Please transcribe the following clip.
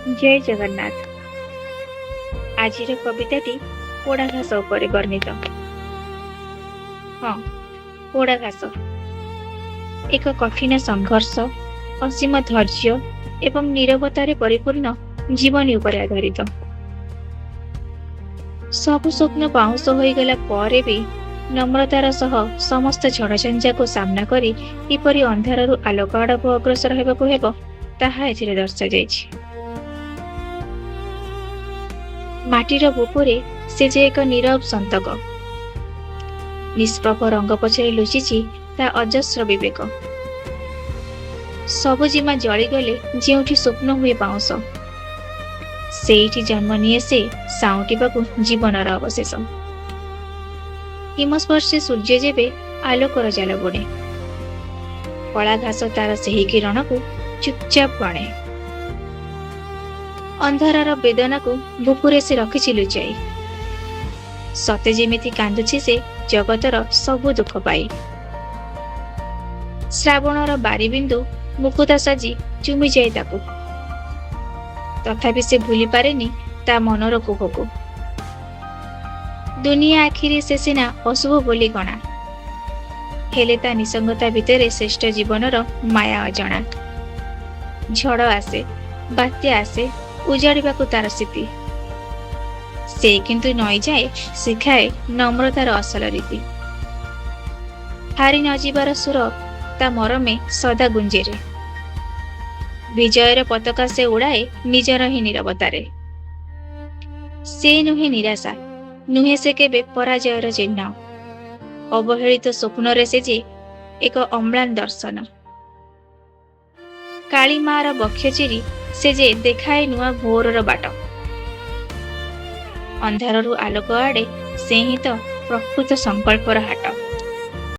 ଜୟ ଜଗନ୍ନାଥ। ଆଜିର କବିତାଟି ପୋଡ଼ା ଘାସ ଉପରେ ବର୍ଣ୍ଣିତ। ହଁ, ପୋଡ଼ା ଘାସ ଏକ କଠିନ ସଂଘର୍ଷ, ଅସୀମ ଧୈର୍ଯ୍ୟ ଏବଂ ନୀରବତାରେ ପରିପୂର୍ଣ୍ଣ ଜୀବନୀ ଉପରେ ଆଧାରିତ। ସବୁ ସ୍ୱପ୍ନ ପାଉଁଶ ହୋଇଗଲା ପରେ ବି ନମ୍ରତାର ସହ ସମସ୍ତ ଝଡ଼ଝଞ୍ଜାକୁ ସାମ୍ନା କରି କିପରି ଅନ୍ଧାରରୁ ଆଲୋକ ଆଡ଼କୁ ଅଗ୍ରସର ହେବାକୁ ହେବ, ତାହା ଏଥିରେ ଦର୍ଶାଯାଇଛି। ମାଟିର ବୁକୁରେ ସେ ଯେ ଏକ ନୀରବ ସନ୍ତକ। ନିଷ୍ପ୍ରଭ ରଙ୍ଗ ପଛରେ ଲୁଚିଛି ତା ଅଜସ୍ର ବିବେକ। ସବୁଜିମା ଜଳିଗଲେ ଯେଉଁଠି ସ୍ୱପ୍ନ ହୁଏ ପାଉଁଶ, ସେଇଠି ଜନ୍ମ ନିଏ ସେ ସାଉଁଟିବାକୁ ଜୀବନର ଅବଶେଷ। ହିମସ୍ପର୍ଶୀ ସୂର୍ଯ୍ୟ ଯେବେ ଆଲୋକର ଜାଲ ବୁଣେ, କଳା ଘାସ ତାର ସେହି କିରଣକୁ ଚୁପଚାପ ଗଣେ। ଅନ୍ଧାରର ବେଦନାକୁ ବୁକୁରେ ସେ ରଖିଛି ଲୁଚାଇ, ସତେ ଯେମିତି କାନ୍ଦୁଛି ସେ ଜଗତର ସବୁ ଦୁଃଖ ପାଇ। ଶ୍ରାବଣର ବାରିବିନ୍ଦୁ ମୁକୁତା ସାଜି ଚୁମିଯାଏ ତାକୁ, ତଥାପି ସେ ଭୁଲି ପାରେନି ତା ମନର କୋହକୁ। ଦୁନିଆ ଆଖିରେ ସେ ସିନା ଅଶୁଭ ବୋଲି ଗଣା, ହେଲେ ତା ନିସଙ୍ଗତା ଭିତରେ ଶ୍ରେଷ୍ଠ ଜୀବନର ମାୟା ଅଜଣା। ଝଡ଼ ଆସେ, ବାତ୍ୟା ଆସେ ଉଜାଡ଼ିବାକୁ ତାର ସ୍ଥିତି, ସେ କିନ୍ତୁ ନଇଯାଏ ଶିଖାଏ ନମ୍ରତାର ଅସଲ ରୀତି। ହାରି ନଯିବାର ସୁର ତା ମରମେ ସଦା ଗୁଞ୍ଜେରେ, ବିଜୟର ପତାକା ସେ ଉଡ଼ାଏ ନିଜର ହିଁ ନୀରବତାରେ। ସେ ନୁହେଁ ନିରାଶା, ନୁହେଁ ସେ କେବେ ପରାଜୟର ଚିହ୍ନ। ଅବହେଳିତ ସ୍ୱପ୍ନରେ ସେ ଯେ ଏକ ଅମ୍ଳାନ ଦର୍ଶନ। କାଳୀ ମାର ବକ୍ଷ ଚିରି ସେ ଯେ ଦେଖାଏ ନୂଆ ଭୋରର ବାଟ। ଅନ୍ଧାରରୁ ଆଲୋକ ଆଡ଼େ ସେ ହିଁ ତ ପ୍ରକୃତ ସଂକଳ୍ପର ହାଟ।